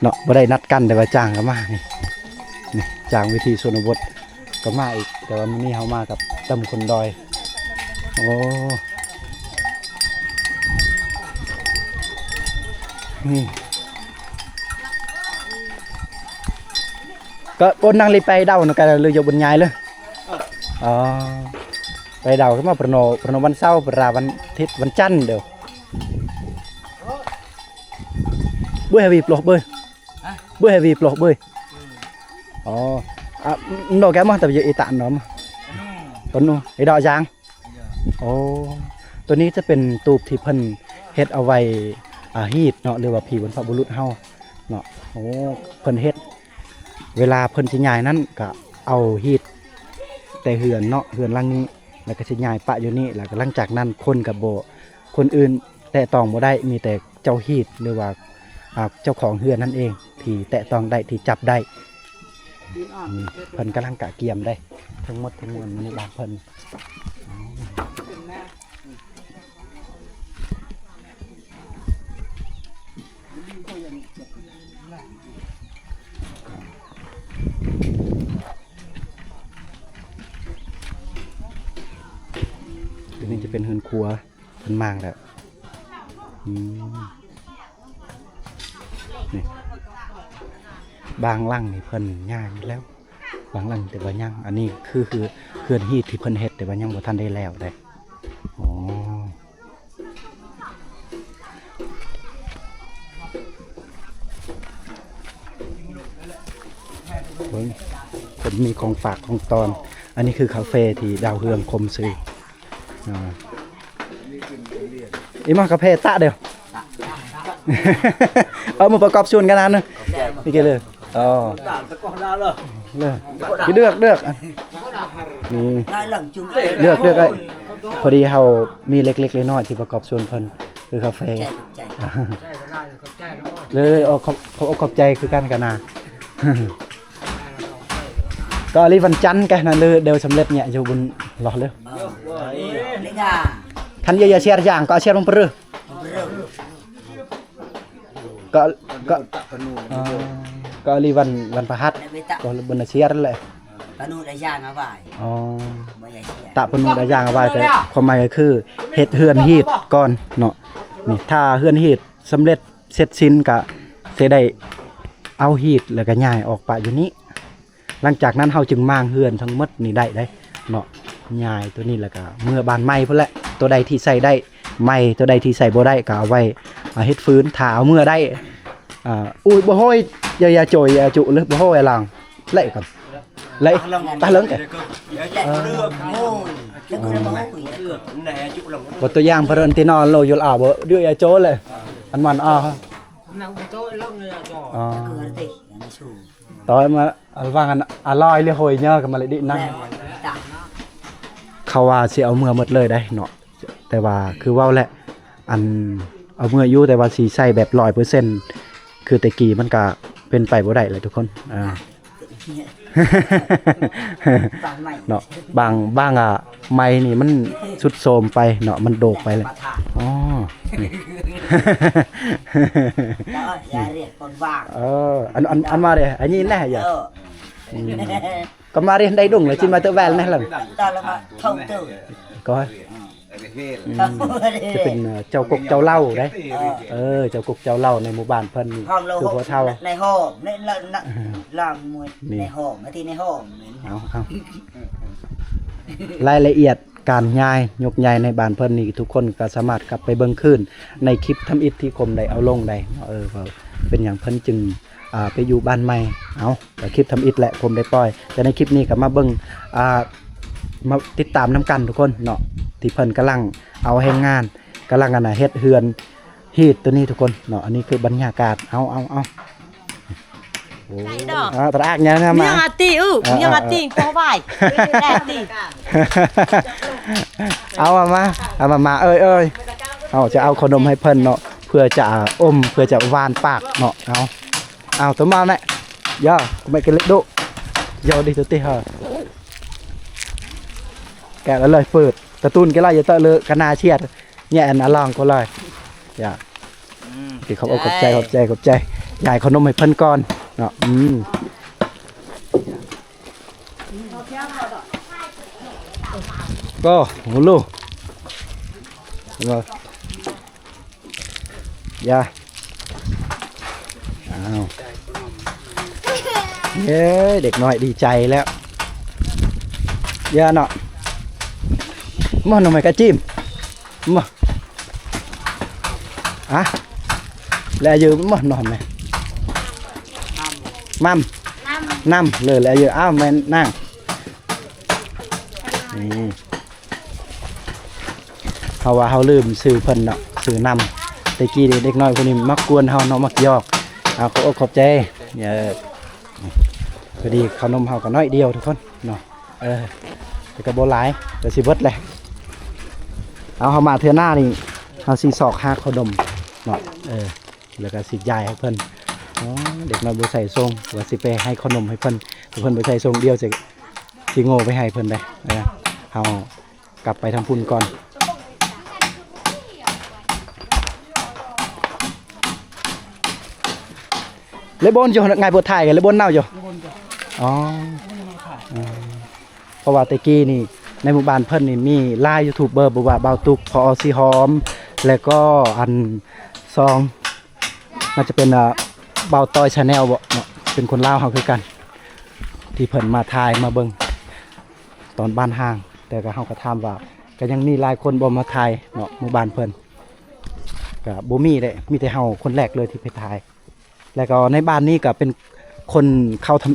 ເນາະ ບໍ່ໄດ້ນັດກັນ ແຕ່ວ່າຈ້າງກໍມາ ນີ້ ນີ້ ຈ້າງວິຖີຊົນນະບົດກໍມາອີກ. ແຕ່ວ່າມື້ນີ້ເຮົາມາກັບຕຳຄົນດອຍ. ໂອ້ ນີ້ ກໍ ໂອ້ ນັ່ງລີໄປເດົານຳກັນ ຫຼືຢູ່ບົນຍາຍເລີຍ? ອໍ ໄປເດົາກໍມາປະໂນ ປະໂນວັນເສົາ ປະລາວັນທິດ ວັນຈັນເດີ. ເບີຍ ເຮົາວີໂປຣ ເບີຍ ເບີຍ ເຮົາວີໂປຣ ເບີຍ. ອໍ ອາ ໂນແກມ ແຕ່ຢູ່ອີຕານນໍ ຕົນນູ ອີດອກຢາງ. ໂອ້ ຕົວນີ້ຈະເປັນຕູບທີ່ເພິ່ນເຮັດເອົາໄວ້ ອາ ຮີດເນາະ ຫຼືວ່າຜີບັນພະບຸລຸດເຮົາເນາະ. ໂອ້ ເພິ່ນເຮັດ ເວລາເພິ່ນຊິຍ້າຍນັ້ນ ກະເອົາຮີດແຕ່ເຮືອນເນາະ ເຮືອນຫຼັງນີ້ ແລ້ວກໍຊິຍ້າຍປະຢູ່ນີ້. ແລ້ວກໍຫຼັງຈາກນັ້ນ ຄົນກໍບໍ່ ຄົນອື່ນແຕະຕ້ອງບໍ່ໄດ້ ມີແຕ່ເຈົ້າຮີດ ຫຼືວ່າ ອາ ເຈົ້າຂອງເຮືອນນັ້ນເອງ ທີ່ແຕະຕ້ອງໄດ້ ທີ່ຈັບໄດ້. ອືມ ເພິ່ນກຳລັງກະກຽມເດ້ ທັງໝົດທັງມວນຢູ່ໃນບ້ານເພິ່ນ. ອັນນີ້ຈະເປັນເຮືອນຄົວ ເພິ່ນມ້າງແລ້ວ. ອືມ ນີ້ ບາງຫຼັງນີ້ເພິ່ນຍ້າຍໝົດແລ້ວ ບາງຫຼັງແຕ່ວ່າຍັງ. ອັນນີ້ຄື ຄືເຮືອນຮີດທີ່ເພິ່ນເຮັດ ແຕ່ວ່າຍັງບໍ່ທັນໄດ້ແລ້ວເດ້. ອໍ ເບິ່ງ ເພິ່ນມີຂອງຝາກຂອງຕ້ອນ. ອັນນີ້ຄືກາເຟທີ່ດາວເຮືອງຄົມຊື່. ອ່າ ອີ່ມາກາເຟຕະເດີ ເອົາມາປະກອບສ່ວນກັນນະ ນີ້ເກເລີ. ອໍ ເລືອກ ເລືອກ ນີ້ ເລືອກ ເລືອກ. ພໍດີເຮົາມີເລັກໆນ້ອຍໆທີ່ປະກອບສ່ວນເພິ່ນ ຄືກາເຟ. ເລີຍ ເອົາ ຂອບ ຂອບ ຂອບໃຈຄືກັນກັນນະ. ກໍລີວັນຈັນກະນັ້ນເລີຍ ດຽວສຳເລັດເນຍ ຢູ່ບຸນຫຼໍເລີ. ຄັນຢາ ຢາເຊຍຢ່າງ ກໍເຊຍລົງປະເຣີ ກໍ ກໍ ເອີ ກໍລີວັນ ວັນພະຫັດ ກໍບຸນເຊຍແຫຼະ. ປະນູດອາຢ່າງອາວາຍ ອໍ ບໍ່ຢາເຊຍ ຕະປະນູດອາຢ່າງອາວາຍ ແຕ່ຄວາມໝາຍກໍຄືເຮັດເຮືອນຮີດກ່ອນເນາະ. ນີ້ ຖ້າເຮືອນຮີດສຳເລັດ ເສັດສິ້ນກະຊິໄດ້ເອົາຮີດ ແລ້ວກະຍ້າຍອອກປະຢູ່ນີ້. ຫຼັງຈາກນັ້ນເຮົາຈຶ່ງມ້າງເຮືອນທັງໝົດນີ້ໄດ້ເດ້ເນາະ. ຍ້າຍຕົວນີ້ແລ້ວກະເມືອບ້ານໃໝ່ພຸ້ນແຫຼະ. ຕົວໃດທີ່ໃຊ້ໄດ້ໃໝ່ ຕົວໃດທີ່ໃຊ້ບໍ່ໄດ້ກະເອົາໄວ້ ອາ ເຮັດຟືນ ຖ້າເອົາເມືອໄດ້. ອາ ອຸ້ຍ ບໍ່ໂຫຍ ຢ່າ ຢ່າໂຈຍ ຢ່າຈຸ ຫຼືບໍ່ໂຫຍອາຫຼັງ ໄລ່ກ່ອນ ໄລ່ຕາເລິງແກ. ເອີ ບໍ່ຕົວຢ່າງ ເພິ່ນຕິນອນໂລຢູ່ລາວ ບໍ່ດື້ອາໂຈເລີຍ ອັນມັນ ອາ ຕອນມາ ລະຫວ່າງອັນອາລອຍ ຫຼືໂຫຍເຍີ ກັນມາເລີຍດິນະ. ເຂົາວ່າຊິເອົາເມືອໝົດເລີຍໄດ໋ເນາະ ແຕ່ວ່າຄືເວົ້າແຫຼະ ອັນເອົາເມືອຢູ່ ແຕ່ວ່າຊິໃຊ້ແບບຮ້ອຍເປີເຊັນ ຄືແຕ່ກີ້ມັນກະເປັນໄປບໍ່ໄດ້ແຫຼະທຸກຄົນ. ເນາະ ບາງ ບາງ ອາ ໄມ້ນີ້ມັນຊຸດໂຊມໄປເນາະ ມັນໂດກໄປແລ້ວ. ອໍ ເອີ ອັນ ອັນ ອັນມາເດ ອັນນີ້ແນ່ ເອີ ອືມ ກະມາເດ ໄດ້ດົງແລ້ວ ຈິມາເຕີແວລແນ່ລະ ກໍ ອືມ ຈະເປັນເຈົ້າກົກເຈົ້າເຫຼົ່າເດ້. ເອີ ເຈົ້າກົກເຈົ້າເຫຼົ່າໃນໝູ່ບ້ານເພິ່ນນີ້ ຄືພໍ່ເຖົ້າ ໃນຫ້ອງ ໃນລາວ ລາວ ໃນຫ້ອງ ທີ່ໃນຫ້ອງ. ເອົາ ເອົາ ລາຍລະອຽດການຍ້າຍຍົກຍ້າຍໃນບ້ານເພິ່ນນີ້ ທຸກຄົນກໍສາມາດກັບໄປເບິ່ງຄືນໃນຄລິບທຳອິດທີ່ຄົມໄດ້ເອົາລົງໄດ້. ເອີ ເປັນຫຍັງເພິ່ນຈຶ່ງ ອ່າ ໄປຢູ່ບ້ານໃໝ່. ເອົາ ກໍຄລິບທຳອິດແຫຼະ ຜົມໄດ້ປ່ອຍ ແຕ່ໃນຄລິບນີ້ກໍມາເບິ່ງ ອ່າ ມາຕິດຕາມນຳກັນທຸກຄົນເນາະ ທີ່ເພິ່ນກຳລັງເອົາແຮງງານ ກຳລັງ ອັນນ່າ ເຮັດເຮືອນຮີດໂຕນີ້ທຸກຄົນເນາະ. ອັນນີ້ຄືບັນຍາກາດ. ເອົາ ເອົາ ເອົາ ໂອ້ ຕະອາກຫຍັງນະ ມາ ມີຫຍັງອາຕິ ອື ມີຫຍັງອາຕິ ພໍໄວ ແດ່ຕິ. ເອົາມາ ເອົາມາ ມາ ເອີຍ ເອີຍ ເຮົາຈະເອົາຂະໜົມໃຫ້ເພິ່ນເນາະ ເພື່ອຈະອົມ ເພື່ອຈະຫວານປາກເນາະ. ເອົາ ເອົາ ໂຕມາແມ່ ຢ່າ ແມ່ກິນເລັກດຸ ຢ່າດິໂຕຕິເຮີ ແກະແລ້ວເລີຍ ເປີດກາຕູນກິນລະ ຢ່າເຕະເລີກະໜາເຊຍ ແຍະອັນອາລອງກໍເລີຍ ຢ່າ ອືມ ຂອບອົກຂອບໃຈ ຂອບໃຈ ຂອບໃຈ. ຍາຍເຂົ້າໜົມໃຫ້ເພິ່ນກ່ອນເນາະ. ອືມ ກໍໂຫ ວ່າ ຢ່າ ອ້າວ ເອີຍ ເດັກນ້ອຍດີໃຈແລ້ວ ຢ່າເນາະ. ມາໜໍ່ໄມ້ກະຈິ້ມ ມາ ອະ ແລະ ອາຍຸ ມານອນແມ່ ມັມ ນຳ ນຳເລີຍ ແລະ ອາຍຸ ອ້າວ ແມ່ນນາງ ນີ້ ເຮົາວ່າເຮົາລືມຊື່ເພິ່ນເນາະ ຊື່ນຳ. ແຕ່ກີ້ນີ້ເດັກນ້ອຍຜູ້ນີ້ມັກກວນເຮົາເນາະ ມັກຢອກ. ເອົາ ຂອບອົກຂອບໃຈ. ເອີ ພໍດີເຂົ້າໜົມເຮົາກໍໜ້ອຍດຽວທຸກຄົນເນາະ. ເອີ ແຕ່ກໍບໍ່ຫຼາຍ ກໍຊິເບິດແຫຼະ. ເອົາ ເຮົາມາເທື່ອໜ້ານີ້ ເຮົາຊິຊອກຫາເຂົ້າໜົມເນາະ. ເອີ ແລ້ວກໍຊິຢາຍໃຫ້ເພິ່ນ. ອໍ ເດັກນ້ອຍບໍ່ໃສ່ຊົງ ວ່າຊິໄປໃຫ້ເຂົ້າໜົມໃຫ້ເພິ່ນ ແຕ່ເພິ່ນບໍ່ໃສ່ຊົງ ດຽວຊິ ຊິໂງ່ໄປໃຫ້ເພິ່ນເດ້. ເອີ ເຮົາ ກັບໄປທາງພຸ້ນກ່ອນ. ເລບອນຢູ່ ງ່າຍໂພດ ຖ່າຍກັນ ເລບອນເນົ່າຢູ່. ອໍ ເອີ ເພາະວ່າແຕ່ກີ້ນີ້ໃນໝູ່ບ້ານເພິ່ນນີ້ມີຫຼາຍຢູທູບເບີ ບໍ່ວ່າບ່າວຕຸກ ພໍອອສີຫອມ ແລ້ວກໍອັນສອງ ໜ້າຈະເປັນ ເອີ ບ່າວຕ້ອຍ Channel ບໍເນາະ ເປັນຄົນລາວເຮົາຄືກັນ ທີ່ເພິ່ນມາຖ່າຍມາເບິ່ງ ຕອນບ້ານຫ່າງ ແຕ່ກໍເຮົາກໍຖາມວ່າ ກໍຍັງມີຫຼາຍຄົນບໍ່ມາຖ່າຍເນາະ ໝູ່ບ້ານເພິ່ນ ກໍບໍ່ມີເດ້ ມີແຕ່ເຮົາຄົນແລກເລີຍທີ່ໄປຖ່າຍ. ແລ້ວກໍໃນບ້ານນີ້ກໍເປັນຄົນເຂົ້າທຳ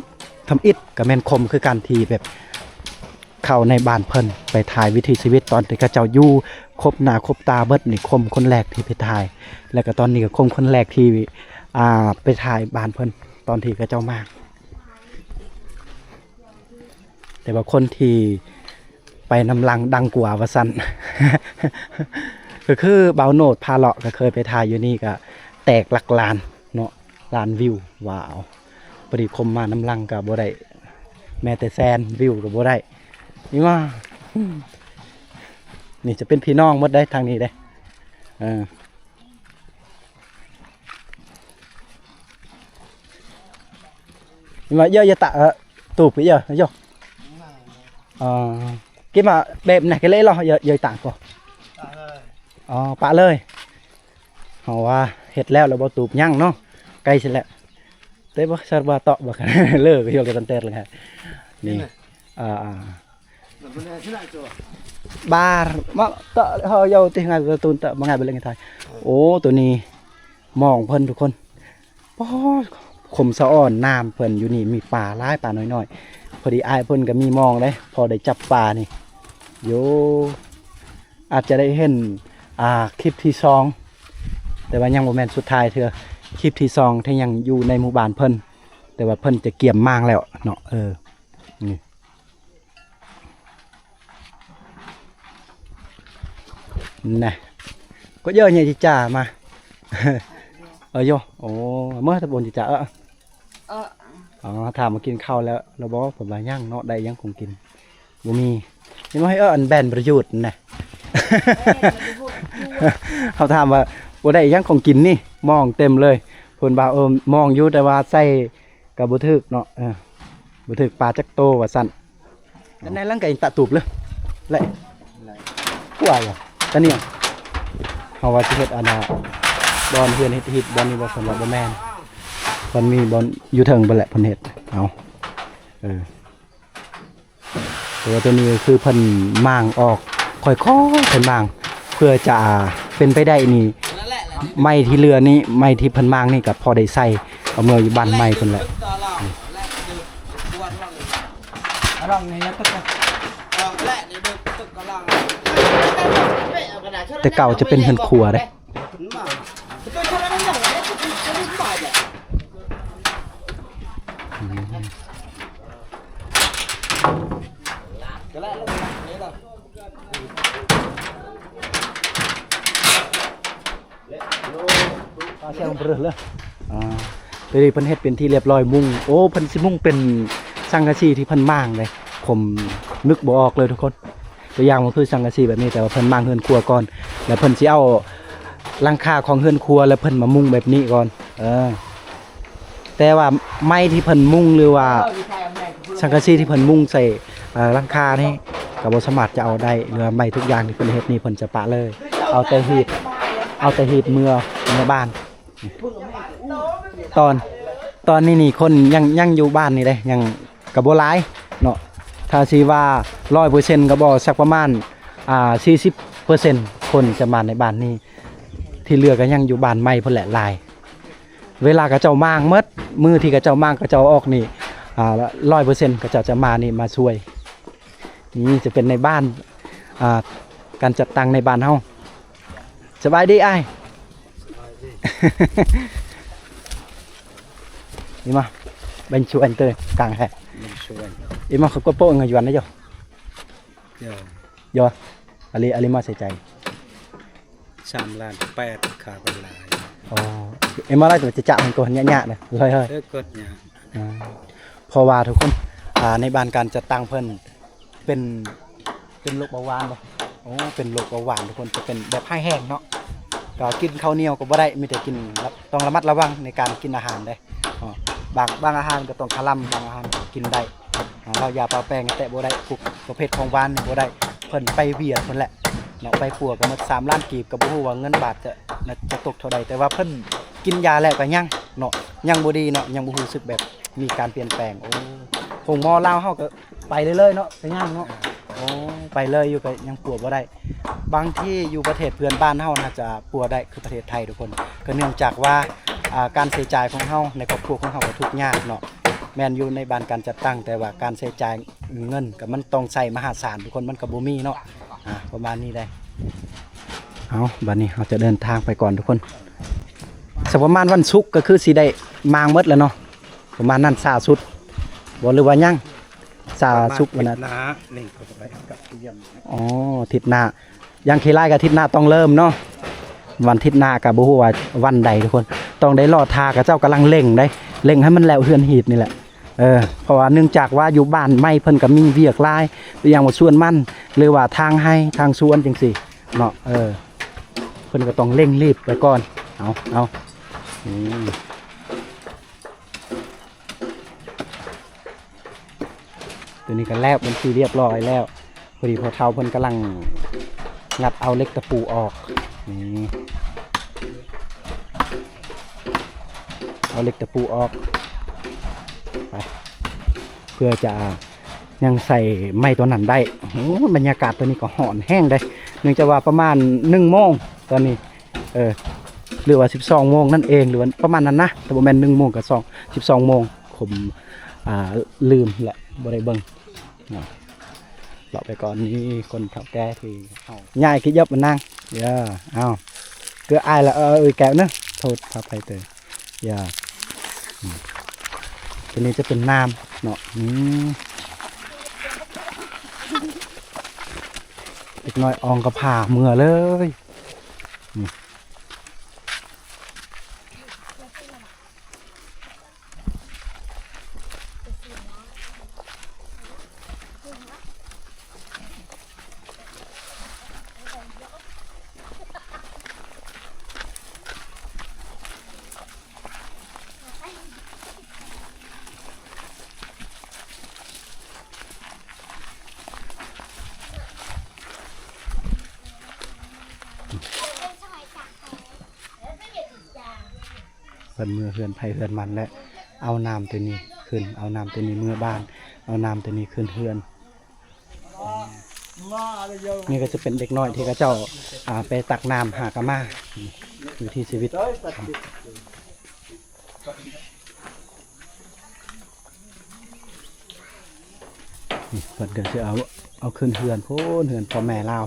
ທຳອິດ ກໍແມ່ນຄົມຄືກັນ ທີ່ແບບເຂົ້າໃນບ້ານເພິ່ນໄປຖ່າຍວິຖີຊີວິດ ຕອນທີ່ເຂົາເຈົ້າຢູ່ຄົບໜ້າຄົບຕາເບິດນີ້ ຄົມຄົນແລກທີ່ໄປຖ່າຍ. ແລ້ວກໍຕອນນີ້ກໍຄົມຄົນແລກທີ່ ອ່າ ໄປຖ່າຍບ້ານເພິ່ນ ຕອນທີ່ເຂົາເຈົ້າມາ. ແຕ່ວ່າຄົນທີ່ໄປນຳຫຼັງດັງກວ່າວ່າຊັ້ນ ກໍຄືບ່າວໂນດພາເລາະ ກໍເຄີຍໄປຖ່າຍຢູ່ນີ້ ກໍແຕກຫຼັກລ້ານເນາະ ລ້ານວິວ. ວ້າວ ພໍດີຄົມມານຳຫຼັງກໍບໍ່ໄດ້ແມ້ແຕ່ແສນວິວກໍບໍ່ໄດ້. ນີ້ວ່າ ນີ້ຈະເປັນພີ່ນ້ອງໝົດເດ້ ທາງນີ້ເດ້. ເອີ Mà giờ giờ ta tụp cái giờ giờ. Ờ, cái mà đẹp này cái lễ lo giờ giờ tặng cô. Ờ, pạ lời. Họ à, hết leo là bao tụp nhăng nó. Cây sẽ lẹ. Thế bác sao ba tọ bác lơ cái vô cái tần tẹt là. Nè. Ờ, ờ. ບາ ມາ ເຕາະ ເຮົາເຍົາຕິ ງາຍ ປະຕູນ ເຕາະ ມາ ງາຍ ເບິ່ງ ໄທ. ໂອ້ ໂຕນີ້ ມອງເພິ່ນ ທຸກຄົນ. ປອດ ຂົມສະອອນ ນ້ຳເພິ່ນຢູ່ນີ້ ມີປາຫຼາຍ ປານ້ອຍໆ. ພໍດີອ້າຍເພິ່ນກໍມີມອງເດ້ ພໍໄດ້ຈັບປານີ້. ໂຢ ອາດຈະໄດ້ເຫັນ ອ່າ ຄລິບທີສອງ ແຕ່ວ່າຍັງບໍ່ແມ່ນສຸດທ້າຍເທື່ອ. ຄລິບທີສອງທີ່ຍັງຢູ່ໃນໝູ່ບ້ານເພິ່ນ ແຕ່ວ່າເພິ່ນຈະກຽມມ້າງແລ້ວເນາະ. ເອີ ນີ້ Nè. Có giờ nhảy chà mà. Ờ yo. Ồ, mới ta buồn chà ơ. Ờ. Ờ, ຖາມວ່າກິນເຂົ້າແລ້ວ ແລ້ວບໍ່? ເພິ່ນວ່າຍັງເນາະ ໄດ້ຫຍັງຂອງກິນ ບໍ່ມີ. ເຫັນບໍ່ ໃຫ້ເອີ້ນ ອັນແບນປະໂຫຍດນະ ເຮົາຖາມວ່າບໍ່ໄດ້ຫຍັງຂອງກິນນີ້ ມອງເຕັມເລີຍ. ເພິ່ນວ່າ ເອີ ມອງຢູ່ ແຕ່ວ່າໃສ່ ກໍບໍ່ຖືກເນາະ. ເອີ ບໍ່ຖືກປາຈັກໂຕວ່າຊັ້ນ. ອັນນັ້ນຫຼັງກະຕະຕູບເລີຍແຫຼະ ກວ່າວ່າຕະໜຽງ. ເຮົາວ່າຊິເຮັດອັນນ່າ ບ່ອນເຮືອນເຮັດຮີດ ບ່ອນນີ້ບໍ່ ເພິ່ນວ່າບໍ່ແມ່ນ ເພິ່ນມີບ່ອນຢູ່ເທິງພຸ້ນແຫຼະ ເພິ່ນເຮັດ. ເອົາ ເອີ ແຕ່ວ່າໂຕນີ້ຄືເພິ່ນມ້າງອອກ ຄ່ອຍໆ ເພິ່ນມ້າງ ເພື່ອຈະເປັນໄປໄດ້ນີ້ ໄມ້ທີ່ເຫຼືອນີ້ ໄມ້ທີ່ເພິ່ນມ້າງນີ້ກໍພໍໄດ້ໃສ່ເອົາເມືອຢູ່ບ້ານໃໝ່ເພິ່ນແຫຼະ. ແຕ່ເກົ່າຈະເປັນເຮືອນຄົວເດ້. ປາແຊວເບລືເລີຍ. ອ່າ ໂຕນີ້ເພິ່ນເຮັດເປັນທີ່ລຽບຮ້ອຍ ມຸງ. ໂອ້ ເພິ່ນຊິມຸງເປັນສັງກະສີທີ່ເພິ່ນມ້າງເດ້ ຂົມນຶກບໍ່ອອກເລີຍທຸກຄົນ. ຕົວຢ່າງມັນຄືສັງກະສີແບບນີ້ ແຕ່ວ່າເພິ່ນມ້າງເຮືອນຄົວກ່ອນ ແລ້ວເພິ່ນຊິເອົາຫຼັງຄາຂອງເຮືອນຄົວ ແລ້ວເພິ່ນມາມຸງແບບນີ້ກ່ອນ. ເອີ ແຕ່ວ່າໄມ້ທີ່ເພິ່ນມຸງ ຫຼືວ່າສັງກະສີທີ່ເພິ່ນມຸງໃສ່ ເອີ ຫຼັງຄານີ້ ກໍບໍ່ສາມາດຈະເອົາໄດ້ ຫຼືວ່າໄມ້ທຸກຢ່າງທີ່ເພິ່ນເຮັດນີ້ ເພິ່ນຈະປະເລີຍ ເອົາແຕ່ຮີດ ເອົາແຕ່ຮີດເມືອ ເມືອບ້ານ. ຕອນ ຕອນນີ້ນີ້ຄົນຍັງ ຍັງຢູ່ບ້ານນີ້ເດ້ ຍັງ ກໍບໍ່ຫຼາຍເນາະ ຖ້າຊິວ່າຮ້ອຍເປີເຊັນກໍບໍ່ ສັກປະມານ ອ່າ ສີ່ສິບເປີເຊັນ ຄົນຈະມາໃນບ້ານນີ້ ທີ່ເຫຼືອກໍຍັງຢູ່ບ້ານໃໝ່ພຸ້ນແຫຼະຫຼາຍ. ເວລາເຂົາເຈົ້າມ້າງໝົດ ມື້ທີ່ເຂົາເຈົ້າມ້າງ ເຂົາເຈົ້າອອກນີ້ ອ່າ ຮ້ອຍເປີເຊັນ ເຂົາເຈົ້າຈະມານີ້ມາຊ່ວຍ. ນີ້ຈະເປັນໃນບ້ານ ອ່າ ການຈັດຕັ້ງໃນບ້ານເຮົາ. ສະບາຍດີອ້າຍ. ສະບາຍດີ. ນີ້ມາ ເປັນຊວນເຕີກາງແຮ. ເປັນຊວນ. ອີມາ ເຂົາກໍໂປະເງິນຢວນນະໂຍ. ໂຍ. ໂຍ. ອາລີ ອາລີມາໃສ່ໃຈ. ສາມລ້ານແປດ ຄ່າເວລາ. ອໍ ເອັມມາໄລຕົວຈະຈະມັນກໍຍະຍະນະ ເຮີ້ຍໆ ເອີ ກໍຍະ. ອ່າ ເພາະວ່າທຸກຄົນ ອ່າ ໃນບ້ານການຈັດຕັ້ງເພິ່ນເປັນ ເປັນໂລກເບົາຫວານບໍ່? ໂອ້ ເປັນໂລກເບົາຫວານທຸກຄົນ ຈະເປັນແບບຮ້າຍແຮງເນາະ ກໍກິນເຂົ້າໜຽວກໍບໍ່ໄດ້ ມີແຕ່ກິນ ຕ້ອງລະມັດລະວັງໃນການກິນອາຫານເດ້. ອໍ ບາງ ບາງອາຫານກໍຕ້ອງຄະລຳ ບາງອາຫານກໍກິນໄດ້. ອ່າ ເຫຼົ້າຢາປາແປ້ງແຕະບໍ່ໄດ້ ພວກປະເພດຂອງຫວານນີ້ບໍ່ໄດ້ ເພິ່ນໄປຫວຽດພຸ້ນແຫຼະເນາະ ໄປປົວກໍໝົດສາມລ້ານກີບ ກໍບໍ່ຮູ້ວ່າເງິນບາດຈະ ຈະຕົກເທົ່າໃດ ແຕ່ວ່າເພິ່ນກິນຢາແລ້ວກໍຍັງເນາະ ຍັງບໍ່ດີເນາະ ຍັງບໍ່ຮູ້ສຶກແບບມີການປ່ຽນແປງ. ໂອ້ ໂຮງໝໍລາວເຮົາກໍໄປເລື້ອຍໆເນາະ ໄປຍ່າງເນາະ. ໂອ້ ໄປເລື້ອຍຢູ່ ກໍຍັງປົວບໍ່ໄດ້. ບາງທີຢູ່ປະເທດເພື່ອນບ້ານເຮົາໜ້າຈະປົວໄດ້ຄືປະເທດໄທທຸກຄົນ ກໍເນື່ອງຈາກວ່າ ອ່າ ການໃຊ້ຈ່າຍຂອງເຮົາໃນຄອບຄົວຂອງເຮົາກໍທຸກຍາກເນາະ ແມ່ນຢູ່ໃນບ້ານການຈັດຕັ້ງ ແຕ່ວ່າການໃຊ້ຈ່າຍເງິນກໍມັນຕ້ອງໃຊ້ມະຫາສານທຸກຄົນ ມັນກໍບໍ່ມີເນາະ. ອ່າ ປະມານນີ້ແຫຼະ. ເອົາ ບັດນີ້ເຮົາຈະເດີນທາງໄປກ່ອນທຸກຄົນ ສັກປະມານວັນສຸກກໍຄືຊິໄດ້ມ້າງໝົດແລ້ວເນາະ ປະມານນັ້ນຊ້າສຸດບໍ່ ຫຼືວ່າຍັງ? ສາສຸກວັນອາທິດໜ້າ. ອໍ ອາທິດໜ້າ ຢ່າງຂີ້ຫຼ້າຍກໍອາທິດໜ້າຕ້ອງເລີ່ມເນາະ ວັນອາທິດໜ້າກໍບໍ່ຮູ້ວ່າວັນໃດທຸກຄົນ ຕ້ອງໄດ້ລໍຖ້າ ເຂົາເຈົ້າກຳລັງເລັ່ງໄດ໋ ເລັ່ງໃຫ້ມັນແລ້ວເຮືອນຮີດນີ້ແຫຼະ. ເອີ ເພາະວ່າເນື່ອງຈາກວ່າຢູ່ບ້ານໃໝ່ເພິ່ນກໍມີວຽກຫຼາຍ ຢ່າງວ່າສວນມັນ ຫຼືວ່າທາງໄຮ່ທາງສວນຈັ່ງຊີ້ເນາະ ເອີ ເພິ່ນກໍຕ້ອງເລັ່ງລີບໄປກ່ອນ. ເອົາ ເອົາ ອືມ ຕົວນີ້ກໍແລ້ວເປັນທີ່ຮຽບຮ້ອຍແລ້ວ ພໍດີພໍ່ເຖົ້າເພິ່ນກຳລັງງັດເອົາເຫຼັກຕະປູອອກ ນີ້ ເອົາເຫຼັກຕະປູອອກໄປ ເພື່ອຈະຍັງໃສ່ໄມ້ຕົວນັ້ນໄດ້. ໂອ້ ບັນຍາກາດຕົວນີ້ກໍຮ້ອນແຮງເດ້ ເນື່ອງຈາກວ່າປະມານໜຶ່ງໂມງຕອນນີ້ ເອີ ຫຼືວ່າສິບສອງໂມງນັ້ນເອງ ຫຼືວ່າປະມານນັ້ນນະ ແຕ່ບໍ່ແມ່ນໜຶ່ງໂມງກັບສອງ ສິບສອງໂມງ ຜົມ ອ່າ ລືມແຫຼະ ບໍ່ໄດ້ເບິ່ງເນາະ. ເລາະໄປກ່ອນ ນີ້ຄົນເຖົ້າແກ່ທີ່ເຮົາ ຍາຍຂີ້ຢອບມານັ່ງ ເອີ ເອົາ ເກືອອາຍລະ ເອີ ແກ້ວເນາະ ໂທດ ຂອອະໄພເຕີ ຢ່າ ອືມ ຕົວນີ້ຈະເປັນນ້ຳເນາະ ອືມ ເດັກນ້ອຍອອງກໍພາເມືອເລີຍ ອືມ. ເພິ່ນເມືອເຮືອນໃຜເຮືອນມັນແລ້ວ ເອົານ້ຳຕົວນີ້ຂຶ້ນ ເອົານ້ຳຕົວນີ້ເມືອບ້ານ ເອົານ້ຳຕົວນີ້ຂຶ້ນເຮືອນ. ນີ້ກໍຈະເປັນເດັກນ້ອຍທີ່ເຂົາເຈົ້າ ອ່າ ໄປຕັກນ້ຳຫາກະມາ ວິຖີຊີວິດ ນີ້ເພິ່ນກໍຊິເອົາ ເອົາຂຶ້ນເຮືອນພຸ້ນ ເຮືອນພໍ່ແມ່ລາວ.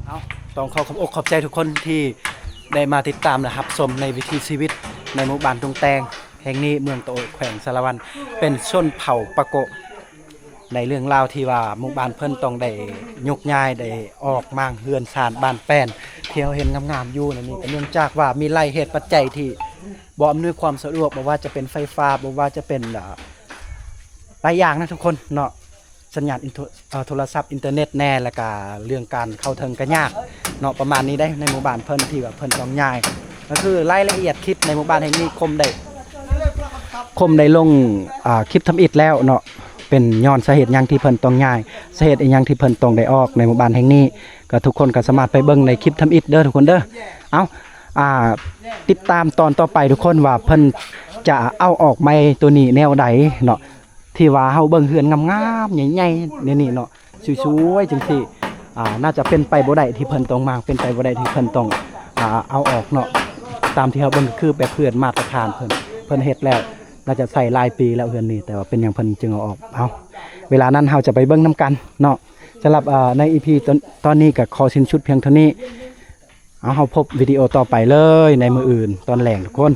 ເອົາ ຕ້ອງຂໍຂອບອົກຂອບໃຈທຸກຄົນທີ່ໄດ້ມາຕິດຕາມ ແລະ ຮັບຊົມໃນວິຖີຊີວິດໃນໝູ່ບ້ານຕຸງແຕງແຫ່ງນີ້ ເມືອງຕະໂອ ແຂວງສາລະວັນ ເປັນຊົນເຜົ່າປາໂກະ. ໃນເລື່ອງລາວທີ່ວ່າໝູ່ບ້ານເພິ່ນຕ້ອງໄດ້ຍົກຍ້າຍ ໄດ້ອອກມ້າງເຮືອນຊານບ້ານແປ້ນ ທີ່ເຮົາເຫັນງາມໆຢູ່ໃນນີ້ ກໍເນື່ອງຈາກວ່າມີຫຼາຍເຫດປັດໄຈທີ່ບໍ່ອຳນວຍຄວາມສະດວກ ບໍ່ວ່າຈະເປັນໄຟຟ້າ ບໍ່ວ່າຈະເປັນ ເອີ ຫຼາຍຢ່າງນະທຸກຄົນເນາະ. ສັນຍານອິນໂທ ເອີ ໂທລະສັບ ອິນເຕີເນັດແດ່ ແລ້ວກະເລື່ອງການເຂົ້າເຖິງກະຍາກເນາະ ປະມານນີ້ເດ້. ໃນໝູ່ບ້ານເພິ່ນທີ່ວ່າເພິ່ນຕ້ອງຍ້າຍ ກໍຄືລາຍລະອຽດຄລິບໃນໝູ່ບ້ານແຫ່ງນີ້ຄົມໄດ້ ຄົມໄດ້ລົງ ອາ ຄລິບທຳອິດແລ້ວເນາະ ເປັນຍ້ອນສາເຫດຫຍັງທີ່ເພິ່ນຕ້ອງຍ້າຍ ສາເຫດອີ່ຫຍັງທີ່ເພິ່ນຕ້ອງໄດ້ອອກໃນໝູ່ບ້ານແຫ່ງນີ້ ກໍທຸກຄົນກໍສາມາດໄປເບິ່ງໃນຄລິບທຳອິດເດີທຸກຄົນເດີ. ເອົ້າ ອາ ຕິດຕາມຕອນຕໍ່ໄປທຸກຄົນວ່າເພິ່ນຈະເອົາອອກໃໝ່ໂຕນີ້ແນວໃດເນາະ ທີ່ວ່າເຮົາເບິ່ງເຮືອນງາມໆ ໃຫຍ່ໆ ແນວນີ້ເນາະ ສວຍໆ ຈັ່ງຊີ້ ອາ ໜ້າຈະເປັນໄປບໍ່ໄດ້ທີ່ເພິ່ນຕ້ອງມ້າງ ເປັນໄປບໍ່ໄດ້ທີ່ເພິ່ນຕ້ອງ ອາ ເອົາອອກເນາະ. ຕາມທີ່ເຮົາເບິ່ງກໍຄືແບບເຮືອນມາດຕະຖານເພິ່ນ ເພິ່ນເຮັດແລ້ວ ໜ້າຈະໃຊ້ຫຼາຍປີແລ້ວເຮືອນນີ້ ແຕ່ວ່າເປັນຫຍັງເພິ່ນຈຶ່ງເອົາອອກ. ເອົ້າ ເວລານັ້ນເຮົາຈະໄປເບິ່ງນຳກັນເນາະ. ສຳລັບ ອາ ໃນອີພີຕອນ ຕອນນີ້ກໍຂໍສິ້ນສຸດພຽງເທົ່ານີ້. ເອົາ ເຮົາພົບວິດີໂອຕໍ່ໄປເລີຍໃນມື້ອື່ນຕອນແລງທຸກຄົນ.